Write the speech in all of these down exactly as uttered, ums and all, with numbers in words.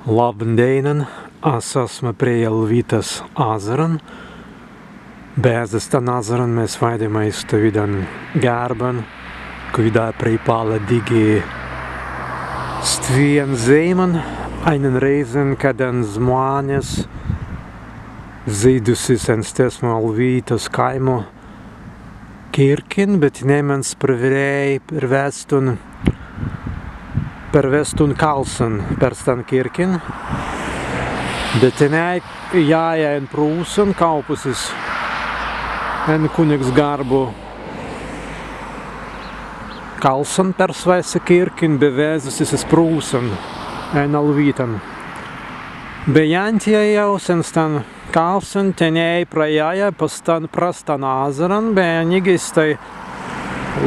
Labban dēinan, as asma prei Alwittas azzaran, be ezze stan azzaran mes waidimai stawīdan gērban, kawīda preipalla dīgi stwen zemman, aīnan rēizan, kaddan zmānes zīdusis en stesmu Alwittas kāimu kīrkin, be tenēimans prawerēi perwestun, perwestun kalsan per stan kīrkin, be tenēi jāja en Prūsan, kāupusis en Kunnegsgarbu kalsan per swāise kīrkin, be wēzusis iz Prūsan en Alwittan. Be jāntjai jāu sen stan kalsan tenēi prajāja pa stan, pra stan azzaran, be niggeistai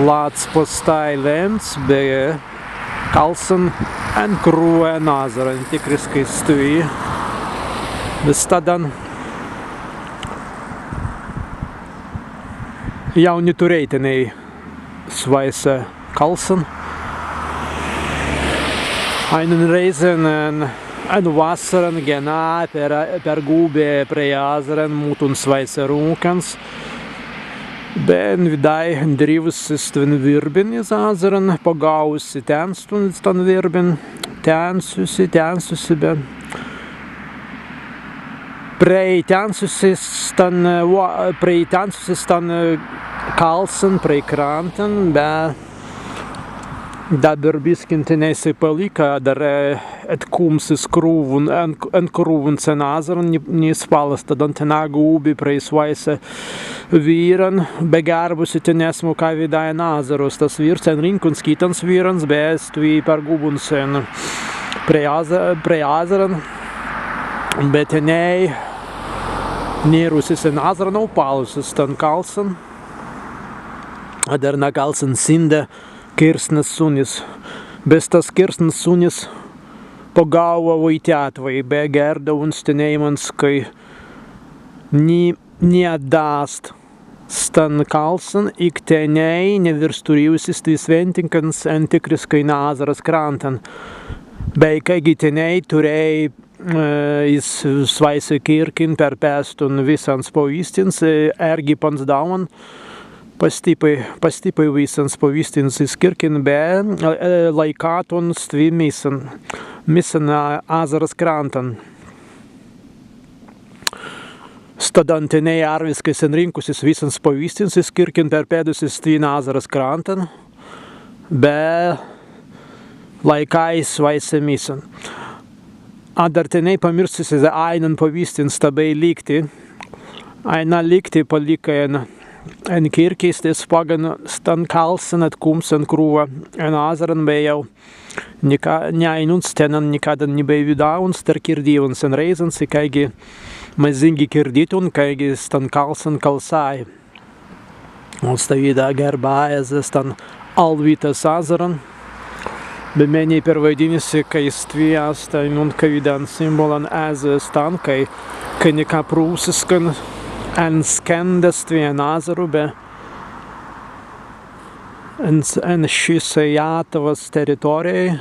lāts pastāi lēnts, be kalsan enkrūwa en azzaran, entikriskai stwi. Be staddan jāu ni turēi tenēi swāise kalsan. Aīnan rēizan en, en wassaran gennā per, pergūbi prei azzaran mutun swāise rūkans. Be en widāi dirīwusi stwen wirbin iz azzaran, pagaūwusi tenstun stan wirbin, tensusi, tensusi, be prei tensusi stan, wa-, prei tensusi stan, e, kalsan, prei krantan, be dabber biskin tenēisai palikka, adder, e, etkūmps izkrūwuns, en-, enkrūwuns en azzaran, ni, ni spallas, staddan tenā gūbi prei swāise wīran, begērbusi tenēismu, kawīda en azzaru. Stas wīrs enrīnkuns kitans wīrans, be stwi pergūbuns en prei azza-, prei azzaran, be tenēi nīrusis en azzaran, aupallusis stan kalsan, adder na kalsan sīnda kīrsnas sunnis, be stas kīrsnas sunnis pagaūwa waitjātwei, be gērdauns tenēimans, kāi ni, ni addā ast stan kalsan, ik tenēi ni wīrst turīwusis stwi swintinkans entikriskai na azzaras krantan. Bēi kāigi tenēi turēi, e, iz swāise kīrkin perpestun wissans pawīstins, e, ērgi panzdaunan, pastippai, pastippai wissans pawīstins iz kīrkin be, e, e, laikātun stwi missan, missan, a, azzaras krantan. Staddan tenēi arwiskai senrīnkusis wissans pawīstins iz kīrkin, perpēdusis stwi na azzaras krantan, be laikāi swāise missan. Adder tenēi pamīrsusis iz aīnan pawīstin, sta bēi likti. Aīna likti palikka en, en kīrki, stesse paggan stan kalsan etkūmps enkrūwa en azzaran, be jāu nika, ni ainunts tennan nikaddan ni bēi widāwuns, tēr kirdīwuns en rēizans, kāigi mazīngi kirdītun, kāigi stan kalsan kalsāi. Un stawīda gērba ezze stan Alwittas azzaran. Be mennei perwaidinna si, kāi stwi ast ainuntkawīdan simbōlan ezze stan, kāi, kāi nika prūsiskan enskēnda stwi en azzaru, be en, en šissei jātawas teritorjai,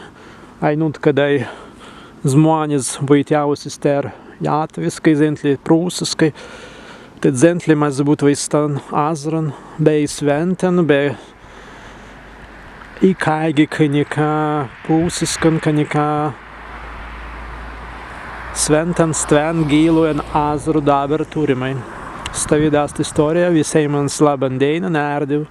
ainuntkaddan zmānes waitjāwusis tēr jātawiskai, zentli prūsiskai, tēt zentli mazzi būtwei stan azzaran bēi swintan, be ik kāigi ka nika prūsiskan, ka nika swintan stwen gillu en azzaru dabber turrimai. Stawīda ast istōrija, wisēimans labban dēinan, ērdiw.